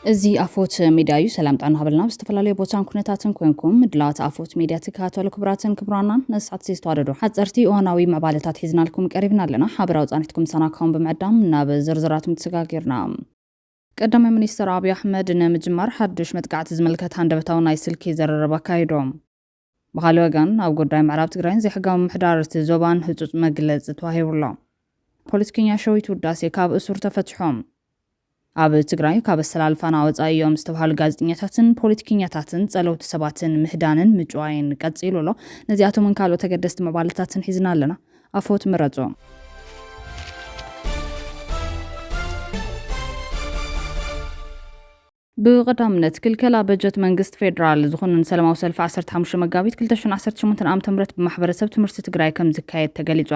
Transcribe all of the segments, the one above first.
እዚ ኣፎት ሜድያ እዩ። ሰላም ጥዕና ሃበልና። ኣብ ዝተፈላለዩ ቦታን ኩነታትን ኮንኩም ምድላዋት ኣፎት ሜድያ ትከታተሉ ክቡራትን ክቡራናን፣ ንሰዓት ዝተዋደዱ ሓፀርቲ እዋናዊ ምዕባለታት ሒዝናልኩም ቀሪብና ኣለና። ሓበራዊ ፃኒሕትኩም ምሳና ክኸውን ብምዕዳም ናብ ዝርዝራት ምትሰጋጊርና። ቀዳማይ ሚኒስትር ኣብይ ኣሕመድ ንምጅማር ሓዱሽ መጥቃዕቲ ዝምልከት ሃንደበታዊ ናይ ስልኪ ዘረረብ ኣካይዶም። ብኻልእ ወገን፣ ኣብ ጉዳይ ምዕራብ ትግራይን ዘይሕጋዊ ምምሕዳር እቲ ዞባን ህጹጽ መግለጺ ተዋሂቡሎ። ፖለቲከኛ ሸዊት ውዳሴ ካብ እሱር ተፈትሖም። ኣብ ትግራይ ካብ ኣሰላልፋና ወጻኢ እዮም ዝተባሃሉ ጋዜጠኛታትን ፖለቲከኛታትን ጸለውቲ ሰባትን ምህዳንን ምጭዋይን ቀጺሉ ኣሎ። ነዚኣቶምን ካልኦት ተገደስቲ ምዕባለታትን ሒዝና ኣለና። ኣፎት ምረጹ። ብቐዳምነት፣ ክልከላ በጀት መንግስቲ ፌደራል ዝኾነን ሰላማዊ ሰልፊ ዓሰርተ ሓሙሽተ መጋቢት ክልተ ሽሕን ዓሰርተ ሸሞንተን ዓመተ ምህረት ብማሕበረሰብ ትምህርቲ ትግራይ ከም ዝካየድ ተገሊጹ።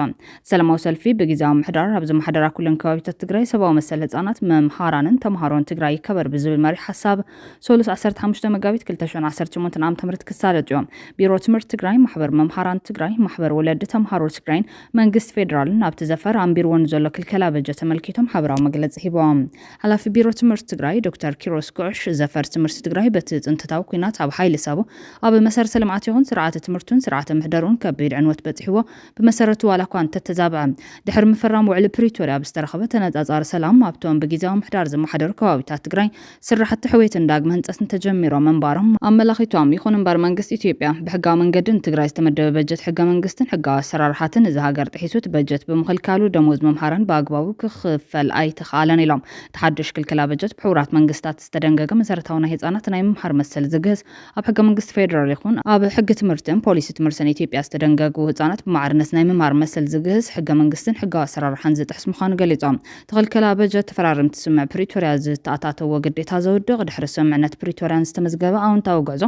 ሰላማዊ ሰልፊ ብግዜያዊ ምምሕዳር ኣብ ዝመሓደራ ኩለን ከባቢታት ትግራይ ሰብኣዊ መሰል ህጻናት፣ መምሃራንን ተምሃሮን ትግራይ ይከበር ብዝብል መሪሕ ሓሳብ ሰሉስ ዓሰርተ ሓሙሽተ መጋቢት ክልተ ሽሕን ዓሰርተ ሸሞንተን ዓመተ ምህረት ክሳለጥ እዩ። ቢሮ ትምህርቲ ትግራይ፣ ማሕበር መምሃራን ትግራይ፣ ማሕበር ወለዲ ተምሃሮ ትግራይን መንግስቲ ፌደራልን ኣብቲ ዘፈር ኣንቢርዎ ንዘሎ ክልከላ በጀት ተመልኪቶም ሓበራዊ መግለጺ ሂቦም። ሓላፊ ቢሮ ትምህርቲ ትግራይ ዶክተር ኪሮስ ጉዕሽ፣ ዘፈር ትምህርቲ ትግራይ በቲ ጥንታዊ ኲናት ኣብ ሓይሊ ሰቡ ኣብ መሰረተ ልምዓት ይኹን ስርዓተ ትምህርቱን ስርዓተ ምሕደርኡን ከቢድ ዕንወት በፂሕዎ፣ ብመሰረቱ ዋላ እኳ እንተተዛብዐ። ድሕሪ ምፍራም ውዕሊ ፕሪቶርያ ብዝተረኸበ ተነፃፃሪ ሰላም ኣብቶም ብግዜያዊ ምሕዳር ዝመሓደሩ ከባቢታት ትግራይ ስራሕቲ ሕውየትን ዳግመ ህንፀትን ተጀሚሮም ምንባሮም ኣመላኺቶም። ይኹን እምበር መንግስቲ ኢትዮጵያ ብሕጋዊ መንገዲ ንትግራይ ዝተመደበ በጀት ሕገ መንግስትን ሕጋዊ ኣሰራርሓትን እዚ ሃገር ጥሒሱ እቲ በጀት ብምኽልካሉ ደሞዝ መምሃራን ብኣግባቡ ክኽፈል ኣይተኽኣለን ኢሎም። እቲ ሓዱሽ ክልከላ በጀት ብሕቡራት መንግስታት ዝተደንገገ መሰረታዊ ናይ ህፃናት ናይ ምምሃር መሰል ዝግህስ ኣብ ሕገ መንግስቲ ፌደራል ይኹን ኣብ ሕጊ ትምህርትን ፖሊሲ ትምህርትን ኢትዮጵያ ዝተደንገጉ ህፃናት ብማዕርነት ናይ ምምሃር መሰል ዝግህስ ሕገ መንግስትን ሕጋዊ ኣሰራርሓን ዝጥሕስ ምዃኑ ገሊፆም። እቲ ክልከላ በጀት ተፈራረምቲ ስምምዕ ፕሪቶርያ ዝተኣታተዎ ግዴታ ዘውድቕ፣ ድሕሪ ስምምዕነት ፕሪቶርያን ዝተመዝገበ ኣወንታዊ ጉዕዞ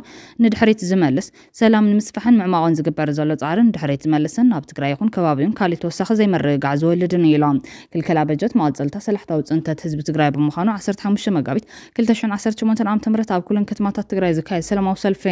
ንድሕሪት ዝመልስ፣ ሰላም ንምስፋሕን ምዕማቖን ዝግበር ዘሎ ፃዕሪ ንድሕሪት ዝመልስን ኣብ ትግራይ ይኹን ከባቢውን ካልእ ተወሳኺ ዘይምርግጋዕ ዝወልድን እዩ ኢሎም። ክልከላ በጀት መቐፀልታ ሰላሕታዊ ፅንተት ህዝቢ ትግራይ ብምዃኑ ዓሰርተ ሓሙሽተ መጋቢት ክልተ ሽሕን ዓሰርተ ሸሞንተን ዓመተ ምህረት ኣብ ኩለን ከተማታት ትግራይ ዝካየድ ሰላማዊ ሰልፊ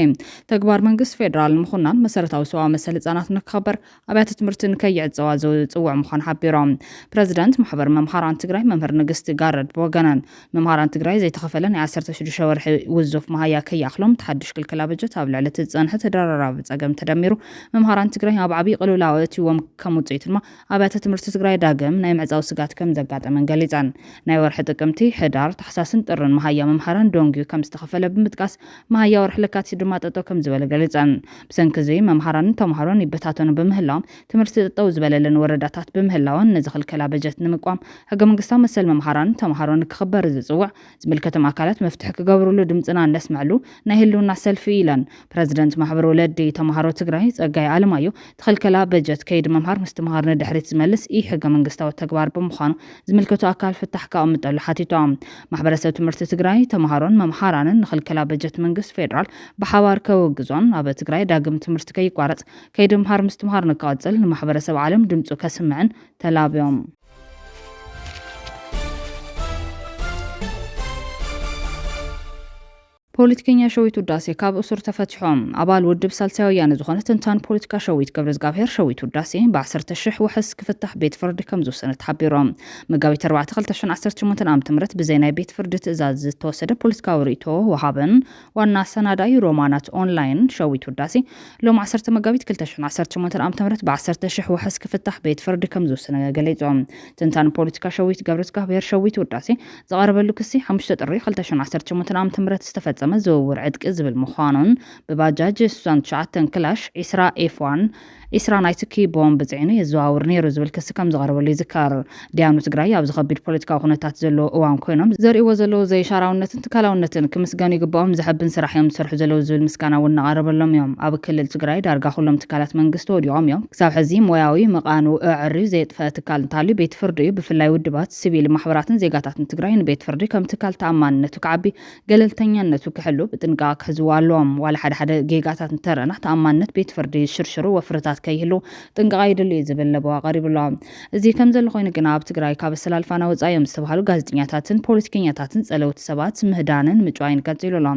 ተግባር መንግስቲ ፌደራል ንምኹናን መሰረታዊ ሰብኣዊ መሰል ህፃናት ንክኸበር ኣብያተ ትምህርቲ ንከይዕፀዋ ዝፅውዕ ምዃኑ ሓቢሮም። ፕረዚደንት ማሕበር መምሃራን ትግራይ መምህር ንግስቲ ጋረድ ብወገነን፣ መምሃራን ትግራይ ዘይተኸፈለ ናይ ዓሰርተ ሽዱሽተ ወርሒ ውዙፍ መሃያ ከይኣኽሎም፣ እቲ ሓድሽ ክልከላ በጀት ኣብ ልዕሊ እቲ ዝፀንሐ ተደራራቢ ፀገም ተደሚሩ፣ መምሃራን ትግራይ ኣብ ዓብዪ ቅልውላው ኣእትይዎም። ከም ውፅኢቱ ድማ ኣብያተ ትምህርቲ ትግራይ ዳግም ናይ ምዕፃው ስጋት ከም ዘጋጠመን ገሊፀን። ናይ ወርሒ ጥቅምቲ፣ ሕዳር፣ ታሕሳስን ጥርን መሃያ መምሃራን ደንጉዩ ከም ዝተኸፈለ ብምጥቃስ፣ መሃያ ወርሒ ለካቲት ድማ ጠጠው ከም ዝበለ ገሊፀን። ብሰንኪ እዚ መምሃራንን ተምሃሮን ይበታተኑ ብምህላዎም፣ ትምህርቲ ጠጠው ዝበለለን ወረዳታት ብምህላወን፣ ነዚ ክልከላ በጀት ንምቋም ሕገ መንግስታዊ መሰል መምሃራንን ተምሃሮን ክኽበር ዝፅውዕ ዝምልከቶም ኣካላት መፍትሒ ክገብርሉ ድምፅና እነስምዐሉ ናይ ህልውና ሰልፊ ኢለን። ፕረዚደንት ማሕበር ወለዲ ተምሃሮ ትግራይ ጸጋይ ኣለማዮ፣ እቲ ክልከላ በጀት ከይዲ መምሃር ምስትምሃር ንድሕሪት ዝመልስ ኢ ሕገ መንግስታዊ ተግባር ብምዃኑ ዝምልከቶ ኣካል ፍታሕ ከቐምጠሉ ሓቲቶም። ማሕበረሰብ ትምህርቲ ትግራይ፣ ተምሃሮን መምሃራንን ንክልከላ በጀት መንግስቲ ፌደራል ብሓባር ከወግዞን ኣብ ትግራይ ዳግም ትምህርቲ ከይቋረጽ ከይዲ ምሃር ምስትምሃር ንክቐጽል ንማሕበረሰብ ዓለም ድምፁ ከስምዕን ተላብዮም። ፖለቲከኛ ሸዊት ውዳሴ ካብ እሱር ተፈትሖም። ኣባል ውድብ ሳልሳይ ወያነ ዝኾነ ተንታኒ ፖለቲካ ሸዊት ገብረዝጋብሄር ሸዊት ውዳሴ ብዓሰርተ ሽሕ ዋሕስ ክፍታሕ ቤት ፍርዲ ከም ዝውሰነ ተሓቢሩ። መጋቢት ኣርባዕተ ክልተ ሽሕን ዓሰርተ ሸሞንተን ዓመተ ምህረት ብዘይ ናይ ቤት ፍርዲ ትእዛዝ ዝተወሰደ ፖለቲካዊ ርእይቶ ወሃብን ዋና ኣሰናዳኢ ሮማናት ኦንላይን ሸዊት ውዳሴ ሎም ዓሰርተ መጋቢት ክልተ ሽሕን ዓሰርተ ሸሞንተን ዓመተ ምህረት ብዓሰርተ ሽሕ ዋሕስ ክፍታሕ ቤት ፍርዲ ከም ዝውሰነ ገሊጹ። ተንታኒ ፖለቲካ ሸዊት ገብረዝጋብሄር ሸዊት ውዳሴ ዝቐረበሉ ክሲ ሓሙሽተ ጥሪ ክልተ ሽሕን ዓሰርተ ሸሞንተን ዓመተ ምህረት ዝተፈጸመ ዝውውር ዕጥቂ ዝብል ምዃኑን ብባጃጅ ስሳን ትሽዓተን ክላሽ ዒስራ ኤፍ ዋን ዒስራ ናይ ትኪ ቦምብ ጽዒኑ የዘዋውር ነይሩ ዝብል ክሲ ከም ዝቐረበሉ ይዝከር። ደያኑ ትግራይ ኣብዚ ከቢድ ፖለቲካዊ ኩነታት ዘለዎ እዋን ኮይኖም ዘርእይዎ ዘለዉ ዘይሻራውነትን ትካላውነትን ክምስገኑ ይግባኦም፣ ዘሐብን ስራሕ እዮም ዝሰርሑ ዘለዉ ዝብል ምስጋና እውን እናቐረበሎም እዮም። ኣብ ክልል ትግራይ ዳርጋ ኩሎም ትካላት መንግስቲ ወዲቖም እዮም። ክሳብ ሕዚ ሞያዊ መቓንኡ ኣዐርዩ ዘየጥፈአ ትካል እንተሃልዩ ቤት ፍርዲ እዩ። ብፍላይ ውድባት፣ ሲቪል ማሕበራትን ዜጋታትን ትግራይ ንቤት ፍርዲ ከም ትካል ተኣማንነቱ ክዓቢ፣ ገለልተኛነቱ ክሕሉ ብጥንቃቐ ክሕዝዎ ኣለዎም። ዋላ ሓደ ሓደ ጌጋታት እንተረኣና ተኣማንነት ቤት ፍርዲ ሽርሽሩ ወፍርታት ከይህሉ ጥንቃቐ የድሊ እዩ ዝብል ለበዋ ቀሪቡ ኣሎ። እዚ ከም ዘሎ ኮይኑ ግና ኣብ ትግራይ ካብ ኣሰላልፋና ወፃኢ እዮም ዝተባህሉ ጋዜጠኛታትን ፖለቲከኛታትን ፀለውቲ ሰባት ምህዳንን ምጭዋይን ቀፂሉ ኣሎ።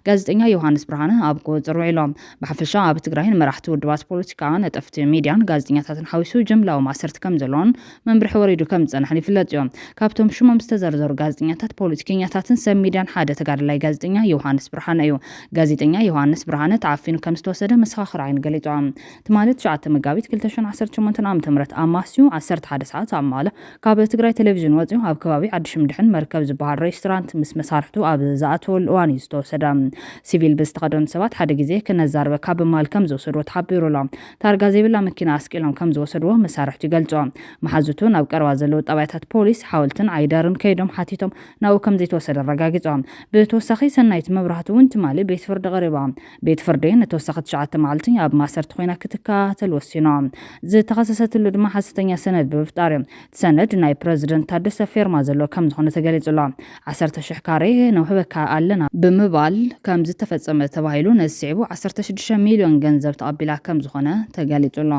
ጋዜጠኛ ዮሃንስ ብርሃነ ኣብ ቁፅፅር ውዒሉ። ብሓፈሻ ኣብ ትግራይ ንመራሕቲ ውድባት ፖለቲካ፣ ነጠፍቲ ሚድያን ጋዜጠኛታትን ሓዊሱ ጅምላዊ ማእሰርቲ ከም ዘለዎን መምርሒ ወሪዱ ከም ዝፀንሐን ይፍለጥ እዩ። ካብቶም ሽሞም ዝተዘርዘሩ ጋዜጠኛታት፣ ፖለቲከኛታትን ሰብ ሚድያን ሓደ ተጋዳላይ ጋዜጠኛ ዮሃንስ ብርሃነ እዩ። ጋዜጠኛ ዮሃንስ ብርሃነ ተዓፊኑ ከም ዝተወሰደ መሰኻኽር ዓይኒ ገሊጾም። ትማሊ ትሽዓተ መጋቢት ክልተ ሽሕን ዓሰርተ ሸሞንተን ዓመተ ምህረት ኣማስዩ ዓሰርተ ሓደ ሰዓት ኣብ መቐለ ካብ ትግራይ ቴሌቪዥን ወጺኡ ኣብ ከባቢ ዓዲ ሽምድሕን መርከብ ዝበሃል ሬስቶራንት ምስ መሳርሕቱ ኣብ ዝኣተወሉ እዋን እዩ ዝተወሰደ። ሲቪል ብዝተኸደኑ ሰባት ሓደ ግዜ ክነዛርበካ ብማል ከም ዝወሰድዎ ተሓቢሩ ኣሎ። ታርጋ ዘይብላ መኪና ኣስቂሎም ከም ዝወሰድዎ መሳርሕቱ ይገልጹ። መሓዙቱ ናብ ቀረባ ዘለዉ ጣብያታት ፖሊስ ሓወልትን ዓይደርን ከይዶም ሓቲቶም ናብኡ ከም ዘይተወሰደ ኣረጋጊጾም። ብተወሳኺ ሰናይት መብራህቱ እውን ትማሊ ቤት ፍርዲ ቀሪባ። ቤት ፍርዲ ንተወሳኺ ትሽዓተ መዓልቲ ኣብ ማእሰርቲ ኮይና ክትከታተል ወሲኑ። ዝተኸሰሰትሉ ድማ ሓሰተኛ ሰነድ ብምፍጣር እዩ። እቲ ሰነድ ናይ ፕረዚደንት ታደሰ ፌርማ ዘለዎ ከም ዝኾነ ተገሊጹ ኣሎ። ዓሰርተ ሽሕ ካሬ ነውህበካ ኣለና ብምባል ከም ዝተፈጸመ ተባሂሉ፣ ነዚ ስዒቡ ዓሰርተ ሽዱሽተ ሚልዮን ገንዘብ ተቐቢላ ከም ዝኾነ ተገሊጹ ኣሎ።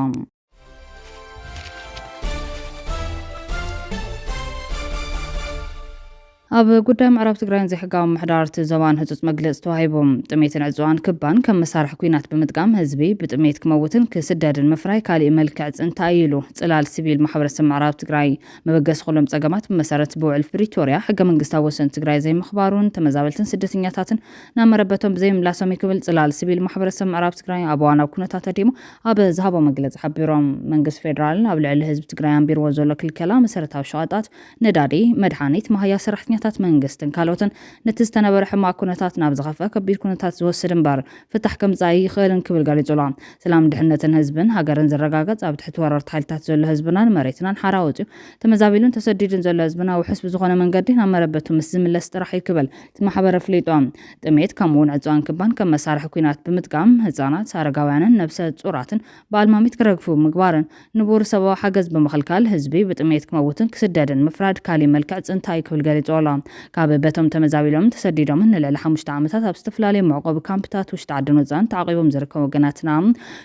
ኣብ ጉዳይ ምዕራብ ትግራይን ዘይሕጋዊ ምሕዳር እቲ ዞባን ህጹጽ መግለጺ ተዋሂቡ። ጥሜትን ዕጽዋን ክባን ከም መሳርሒ ኲናት ብምጥቃም ህዝቢ ብጥሜት ክመውትን ክስደድን ምፍራይ ካሊእ መልክዕ ጽንታ እዩ ኢሉ ጽላል ሲቪል ማሕበረሰብ ምዕራብ ትግራይ። መበገሲ ኩሎም ጸገማት ብመሰረት ብውዕል ፕሪቶርያ ሕገ መንግስታዊ ወሰን ትግራይ ዘይምኽባሩን ተመዛበልትን ስደተኛታትን ናብ መረበቶም ብዘይምምላሶም እዩ ክብል ጽላል ሲቪል ማሕበረሰብ ምዕራብ ትግራይ ኣብ እዋናዊ ኩነታት ኣዲሙ ኣብ ዝሃቦ መግለጺ ሓቢሮም። መንግስቲ ፌደራል ኣብ ልዕሊ ህዝቢ ትግራይ ኣንቢርዎ ዘሎ ክልከላ መሰረታዊ ሸቐጣት፣ ነዳዲ፣ መድሓኒት፣ መሃያ ሰራሕተኛታት መንግስትን ካልኦትን ነቲ ዝተነበረ ሕማቕ ኩነታት ናብ ዝኸፍአ ከቢድ ኩነታት ዝወስድ እምበር ፍታሕ ከምጽእ ኣይኽእልን ክብል ገሊጹ ኣሎ። ሰላም ድሕነትን ህዝብን ሃገርን ዝረጋገጽ ኣብ ትሕቲ ወረርቲ ሓይልታት ዘሎ ህዝብናን መሬትናን ሓራ ወጺኡ ተመዛቢሉን ተሰዲዱን ዘሎ ህዝብና ውሑስ ብዝኾነ መንገዲ ናብ መረበቱ ምስ ዝምለስ ጥራሕ እዩ ክብል እቲ ማሕበር ኣፍሊጡ። ጥሜት ከምኡውን ዕጽዋን ክባን ከም መሳርሒ ኲናት ብምጥቃም ህጻናት፣ ኣረጋውያንን ነብሰ ጹራትን ብኣልማሚት ክረግፉ ምግባርን ንቡር ሰብኣዊ ሓገዝ ብምኽልካል ህዝቢ ብጥሜት ክመውትን ክስደድን ምፍራድ ካሊእ መልክዕ ጽንታ እዩ ክብል ገሊጹ ኣሎ። ካብ በቶም ተመዛቢሎምን ተሰዲዶምን ንልዕሊ ሓሙሽተ ዓመታት ኣብ ዝተፈላለዩ መዕቆቢ ካምፕታት ውሽጢ ዓድን ወጻእን ተዓቂቦም ዝርከቡ ወገናትና፣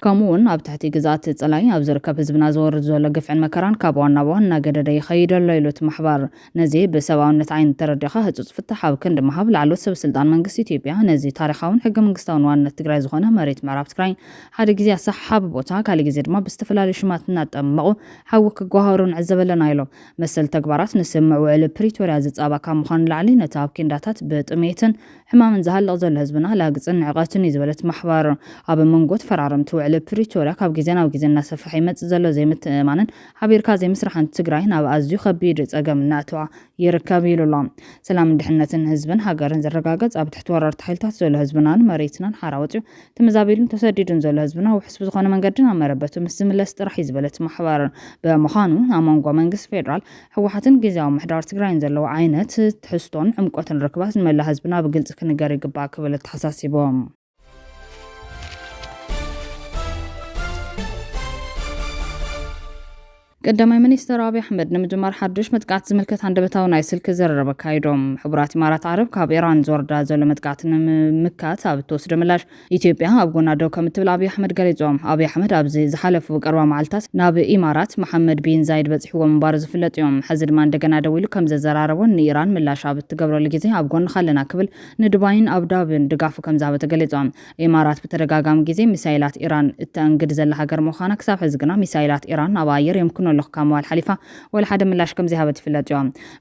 ከምኡ እውን ኣብ ትሕቲ ግዝኣት ጸላኢ ኣብ ዝርከብ ህዝብና ዝወርድ ዘሎ ግፍዕን መከራን ካብ እዋን ናብ እዋን እናገደደ ይኸይድ ኣሎ ኢሉ እቲ ማሕበር። ነዚ ብሰብኣውነት ዓይኒ ተረዲእኻ ህጹጽ ፍታሕ ኣብ ክንዲ ምሃብ ላዕለዎት ሰብ ስልጣን መንግስቲ ኢትዮጵያ ነዚ ታሪኻውን ሕገ መንግስታውን ዋንነት ትግራይ ዝኾነ መሬት ምዕራብ ትግራይ ሓደ ግዜ ኣሰሓሓቢ ቦታ፣ ካሊእ ግዜ ድማ ብዝተፈላለዩ ሽማት እናጠመቑ ሓዊ ክጓሃሩ ንዕዘብ ኣለና ኢሎም። መሰል ተግባራት ንስምምዕ ውዕል ፕሪቶርያ ዝጻባ ካብ ምዃኑ ንላዕሊ ነቲ ኣብ ኬንዳታት ብጥሜትን ሕማምን ዝሃልቕ ዘሎ ህዝብና ላግጽን ንዕቐትን እዩ ዝበለት ማሕበር። ኣብ መንጎ ተፈራረምቲ ውዕል ፕሪቶርያ ካብ ግዜ ናብ ግዜ እናሰፍሐ ይመጽእ ዘሎ ዘይምትእምማንን ሓቢርካ ዘይምስራሕን ትግራይ ናብ ኣዝዩ ከቢድ ጸገም እናእተዋ ይርከብ ኢሉ ኣሎ። ሰላምን ድሕነትን ህዝብን ሃገርን ዝረጋገጽ ኣብ ትሕቲ ወረርቲ ሓይልታት ዘሎ ህዝብናን መሬትናን ሓራ ወጺኡ ተመዛቢሉን ተሰዲዱን ዘሎ ህዝብና ውሑስ ብዝኾነ መንገዲ ናብ መረበቱ ምስ ዝምለስ ጥራሕ እዩ ዝበለት ማሕበር። ብምዃኑ ኣብ መንጎ መንግስቲ ፌደራል፣ ህወሓትን ግዝያዊ ምሕዳር ትግራይን ዘለዎ ዓይነት ትሕዝቶን ዕምቆትን ርክባት ንመላእ ህዝብና ብግልጺ ክንገር ይግባእ ክብል ኣተሓሳሲቦም። ቀዳማይ ሚኒስተር ኣብይ ኣሕመድ ንምጅማር ሓድሽ መጥቃዕቲ ዝምልከት ሃንደበታዊ ናይ ስልኪ ዘረባ ኣካይዶም። ሕቡራት ኢማራት ዓረብ ካብ ኢራን ዝወርዳ ዘሎ መጥቃዕቲ ንምምካት ኣብ እትወስዶ ምላሽ ኢትዮጵያ ኣብ ጎና ደው ከም እትብል ኣብይ ኣሕመድ ገሊጾም። ኣብይ ኣሕመድ ኣብዚ ዝሓለፉ ቀርባ መዓልታት ናብ ኢማራት መሓመድ ቢን ዛይድ በጺሕዎ ምንባሩ ዝፍለጥ እዮም። ሕዚ ድማ እንደገና ደዊሉ ከም ዘዘራረቦን ንኢራን ምላሽ ኣብ እትገብረሉ ግዜ ኣብ ጎንኻ ኣለና ክብል ንዱባይን ኣቡዳቢን ድጋፉ ከም ዝሃበ ተገሊጾም። ኢማራት ብተደጋጋሚ ግዜ ሚሳይላት ኢራን እተእንግድ ዘላ ሃገር ምዃና ክሳብ ሕዚ ግና ሚሳይላት ኢራን ናብ ኣየር የምክኖ ኣለኹ ካብ ምባል ሓሊፋ ወላ ሓደ ምላሽ ከም ዘይሃበት ይፍለጥ እዩ።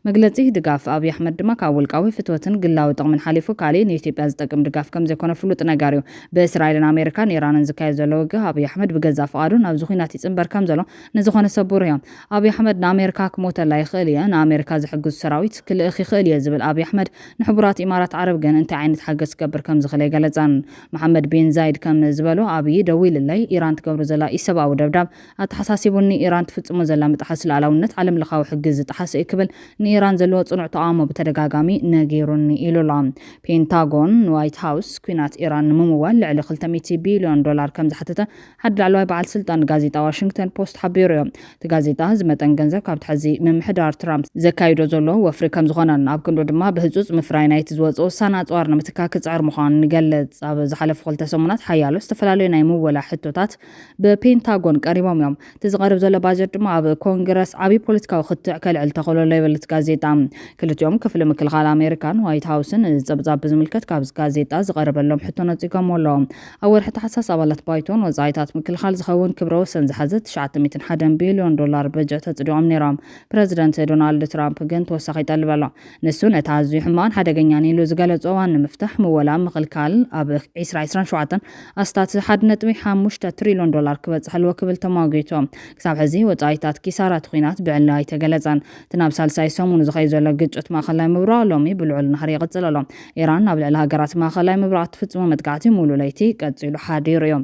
መግለጺ ድጋፍ ኣብይ ኣሕመድ ድማ ካብ ውልቃዊ ፍትወትን ግላዊ ጥቕምን ሓሊፉ ካሊእ ንኢትዮጵያ ዝጠቅም ድጋፍ ከም ዘይኮነ ፍሉጥ ነገር እዩ። ብእስራኤልን ኣሜሪካን ኢራንን ዝካየድ ዘሎ ውግእ ኣብይ ኣሕመድ ብገዛእ ፍቓዱ ናብዚ ኲናት ይጽንበር ከም ዘሎ ንዝኾነ ሰብ ብሩህ እዩ። ኣብይ ኣሕመድ ንኣሜሪካ ክሞተላ ይኽእል እየ፣ ንኣሜሪካ ዝሕግዙ ሰራዊት ክልእኽ ይኽእል እየ ዝብል ኣብይ ኣሕመድ ንሕቡራት ኢማራት ዓረብ ግን እንታይ ዓይነት ሓገዝ ክገብር ከም ዝኽእል ኣይገለጸን። መሓመድ ቢን ዛይድ ከም ዝበሎ ኣብይ ደዊልለይ፣ ኢራን ትገብሮ ዘላ ኢሰብኣዊ ደብዳብ ኣተሓሳሲቡኒ፣ ኢራን ትፍጽሞ ዘላ ምጥሓስ ሉዓላውነት ዓለም ለኻዊ ሕጊ ዝጠሓሰ እዩ ክብል ንኢራን ዘለዎ ጽኑዕ ተቓውሞ ብተደጋጋሚ ነጊሩኒ ኢሉ ኣሎ። ፔንታጎን ንዋይት ሃውስ ኲናት ኢራን ንምምዋል ልዕሊ ክልተ ሚእቲ ቢልዮን ዶላር ከም ዝሓተተ ሓደ ላዕለዋይ በዓል ስልጣን ጋዜጣ ዋሽንግተን ፖስት ሓቢሩ እዩ። እቲ ጋዜጣ እዚ መጠን ገንዘብ ካብቲ ሕዚ ምምሕዳር ትራምፕ ዘካይዶ ዘሎ ወፍሪ ከም ዝኾነን ኣብ ክንዱ ድማ ብህጹጽ ምፍራይ ናይቲ ዝወጽኦ ውሳነ ኣጽዋር ንምትካእ ክጽዕር ምዃኑ ይገልጽ። ኣብ ዝሓለፉ ክልተ ሰሙናት ሓያሎ ዝተፈላለዩ ናይ ምወላ ሕቶታት ብፔንታጎን ቀሪቦም እዮም። እቲ ዝቐርብ ዘሎ ባጀት ድማ ኣብ ኮንግረስ ዓብዪ ፖለቲካዊ ክትዕ ከልዕል ተኽእሎ ኣሎ ይብል እቲ ጋዜጣ። ክልቲኦም ክፍሊ ምክልኻል ኣሜሪካን ዋይት ሃውስን እዚ ጸብጻብ ብዝምልከት ካብዚ ጋዜጣ ዝቐረበሎም ሕቶ ነጺጎም ኣለዉ። ኣብ ወርሒ ታሕሳስ ኣባላት ባይቶን ወጻኢታት ምክልኻል ዝኸውን ክብረ ወሰን ዝሓዘ ትሽዓተ ሚእትን ሓደን ቢልዮን ዶላር በጀት ኣጽዲቖም ነይሮም። ፕረዚደንት ዶናልድ ትራምፕ ግን ተወሳኺ ይጠልብ ኣሎ። ንሱ ነቲ ኣዝዩ ሕማቕን ሓደገኛን ኢሉ ዝገለጾ እዋን ንምፍታሕ ምወላ ምኽልካል ኣብ ዒስራ ዒስራን ሸውዓተን ኣስታት ሓደ ነጥቢ ሓሙሽተ ትሪልዮን ዶላር ክበጽሕ ኣለዎ ክብል ተሟጊቱ። ክሳብ ሕዚ ወጻኢታት ኪሳራ እቲ ኲናት ብዕሊ ኣይተገለጸን። እቲ ናብ ሳልሳይ ሰሙኑ ዝኸይድ ዘሎ ግጭት ማእከላይ ምብራቕ ሎሚ ብልዑል ናህሪ ይቕጽል ኣሎ። ኢራን ኣብ ልዕሊ ሃገራት ማእከላይ ምብራቕ እትፍጽሞ መጥቃዕቲ ሙሉ ለይቲ ቀጺሉ ሓዲሩ እዩ።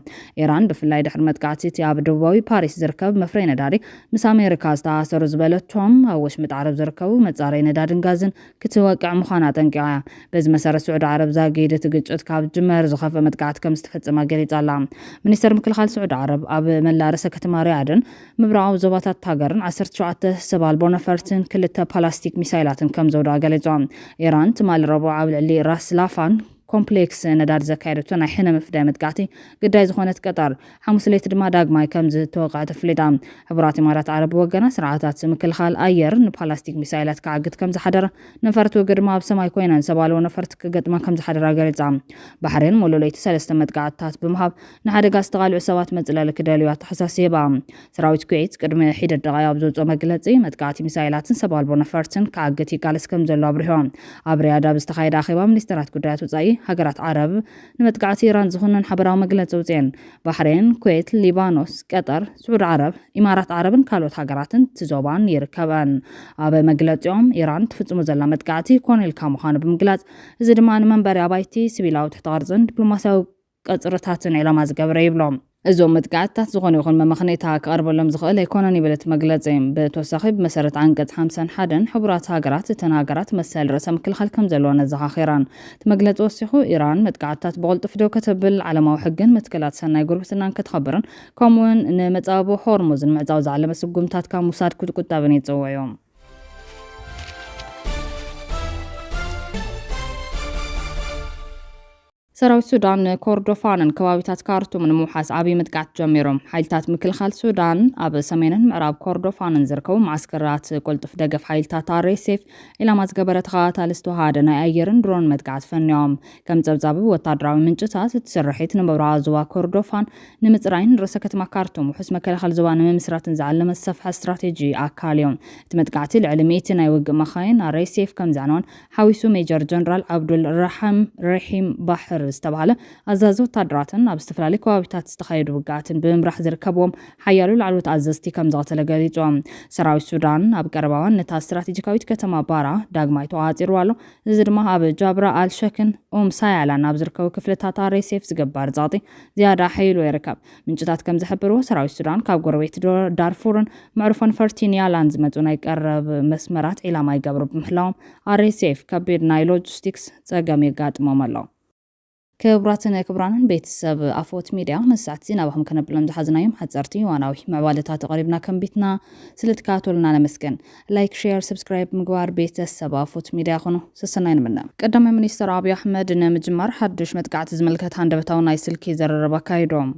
ኢራን ብፍላይ ድሕሪ መጥቃዕቲ እቲ ኣብ ደቡባዊ ፓሪስ ዝርከብ መፍረይ ነዳዲ ምስ ኣሜሪካ ዝተኣሳሰሩ ዝበለቶም ኣብ ወሽመጥ ዓረብ ዝርከቡ መጻረይ ነዳድን ጋዝን ክትወቅዕ ምዃና ኣጠንቂቓ እያ። በዚ መሰረት ስዑዲ ዓረብ ዛጊድ እቲ ግጭት ካብ ዝጅመር ዝኸፍአ መጥቃዕቲ ከም ዝተፈጸመ ገሊጻ ኣላ። ሚኒስተር ምክልኻል ስዑዲ ዓረብ ኣብ መላእ ርእሰ ከተማ ሪያድን ምብራቓዊ ዞባታት ሃገርን ዓሰርተ ሸውዓተ ሰብ ኣልቦ ነፈርትን ክልተ ፓላስቲክ ሚሳይላትን ከም ዘውደቐ ገሊጹ። ኢራን ትማሊ ረቡዕ ኣብ ልዕሊ ራስ ላፋን ኮምፕሌክስ ነዳዲ ዘካየደቶ ናይ ሕነ ምፍዳይ መጥቃዕቲ ግዳይ ዝኾነት ቀጠር ሓሙስ ለይቲ ድማ ዳግማይ ከም ዝተወቕዐት ኣፍሊጣ። ሕቡራት ኢማራት ዓረብ ብወገና ስርዓታት ምክልኻል ኣየር ንፓላስቲክ ሚሳይላት ክዓግት ከም ዝሓደረ፣ ነፈርቲ ውግእ ድማ ኣብ ሰማይ ኮይነን ሰብ ኣልቦ ነፈርቲ ክገጥማ ከም ዝሓደራ ገሊጻ። ባሕሬን ሙሉእ ለይቲ ሰለስተ መጥቃዕትታት ብምሃብ ንሓደጋ ዝተቓልዑ ሰባት መጽለሊ ክደልዩ ኣተሓሳሲባ። ሰራዊት ኩዌት ቅድሚ ሒደት ደቓይቕ ኣብ ዘውጽኦ መግለጺ መጥቃዕቲ ሚሳይላትን ሰብ ኣልቦ ነፈርትን ክዓግት ይቃለስ ከም ዘሎ ኣብሪሆ። ኣብ ሪያድ ኣብ ዝተኻየደ ኣኼባ ሚኒስተራት ጉዳያት ወጻኢ ሃገራት ዓረብ ንመጥቃዕቲ ኢራን ዝኹንን ሓበራዊ መግለጺ ኣውጺኤን። ባሕሬን፣ ኩዌት፣ ሊባኖስ፣ ቀጠር፣ ስዑዲ ዓረብ፣ ኢማራት ዓረብን ካልኦት ሃገራትን እቲ ዞባን ይርከበን። ኣብ መግለጺኦም ኢራን ትፍጽሞ ዘላ መጥቃዕቲ ኮነ ኢልካ ምዃኑ ብምግላጽ፣ እዚ ድማ ንመንበሪ ኣባይቲ፣ ሲቪላዊ ትሕተ ቅርጽን ዲፕሎማሲያዊ ቀጽርታትን ዒላማ ዝገበረ ይብሎም። እዞም መጥቃዕትታት ዝኾነ ይኹን መመኽነይታ ክቐርበሎም ዝኽእል ኣይኮነን ይብል እቲ መግለጺ። ብተወሳኺ ብመሰረት ዓንቀጽ ሓምሳን ሓደን ሕቡራት ሃገራት እተን ሃገራት መሰል ርእሰ ምክልኻል ከም ዘለወን ኣዘኻኺረን። እቲ መግለጺ ወሲኹ ኢራን መጥቃዕትታት ብቕልጡፍ ደው ከተብል ዓለማዊ ሕግን መትከላት ሰናይ ጉርብትናን ከተኽብርን ከምኡውን ንመጻብቦ ሆርሙዝ ንምዕጻው ዝዓለመ ስጉምታት ካብ ምውሳድ ክትቁጠብን ይጽውዑ። ሰራዊት ሱዳን ንኮርዶፋንን ከባቢታት ካርቱምን ንምውሓስ ዓብዪ መጥቃዕቲ ጀሚሩ። ሓይልታት ምክልኻል ሱዳን ኣብ ሰሜንን ምዕራብ ኮርዶፋንን ዝርከቡ መዓስከራት ቅልጡፍ ደገፍ ሓይልታት ኣር ኤስ ኤፍ ዒላማ ዝገበረ ተኸታታሊ ዝተወሃደ ናይ ኣየርን ድሮን መጥቃዕቲ ፈንዮም። ከም ጸብጻብ ወታደራዊ ምንጭታት፣ እቲ ስርሒት ንምብራቓዊ ዞባ ኮርዶፋን ንምጽራይን ርእሰ ከተማ ካርቱም ውሑስ መከላኸሊ ዞባ ንምምስራትን ዝዓለመ ዝሰፍሐ ስትራቴጂ ኣካል እዩ። እቲ መጥቃዕቲ ልዕሊ ሚእቲ ናይ ውግእ መኻይን ኣር ኤስ ኤፍ ከም ዘዕነወን ሓዊሱ ሜጀር ጀነራል ዓብዱል ራሓም ረሒም ባሕር ዝተባህለ ኣዛዚ ወታደራትን ኣብ ዝተፈላለዩ ከባቢታት ዝተኻየዱ ውግኣትን ብምምራሕ ዝርከብዎም ሓያሎ ላዕለዎት ኣዘዝቲ ከም ዝቐተለ ገሊጹ። ሰራዊት ሱዳን ኣብ ቀረባ እዋን ነታ ስትራቴጂካዊት ከተማ ባራ ዳግማይ ተቖጻጺርዋ ኣሎ። እዚ ድማ ኣብ ጃብራ ኣልሸክን ኡም ሳያላን ኣብ ዝርከቡ ክፍልታት ኣር ኤስ ኤፍ ዝግበር ጸቕጢ ዝያዳ ሓይሉ ይርከብ። ምንጭታት ከም ዝሕብርዎ፣ ሰራዊት ሱዳን ካብ ጎረቤት ዶ-፣ ዳርፉርን መዕርፎ ነፈርቲ ኒያላን ዝመጹ ናይ ቀረብ መስመራት ዒላማ ይገብሩ ብምህላዎም፣ ኣር ኤስ ኤፍ ከቢድ ናይ ሎጂስቲክስ ጸገም የጋጥሞም ኣሎ። ክቡራትን ክቡራንን ቤተሰብ ኣፎት ሚድያ፣ ንሰዓት ዜና ናባኹም ከነብሎም ዝሓዝናዮም ሓጸርቲ እዋናዊ ምዕባለታት ኣቕሪብና ከንቢትና። ስለ ትከታተሉና ነመስግን። ላይክ፣ ሼር፣ ሰብስክራይብ ምግባር ቤተሰብ ኣፎት ሚድያ ኩኑ። ሰሰናይ ንምነ። ቀዳማይ ሚኒስትር ኣብይ ኣሕመድ ንምጅማር ሓድሽ መጥቃዕቲ ዝምልከት ሃንደበታዊ ናይ ስልኪ ዘረረብ ኣካይዶም።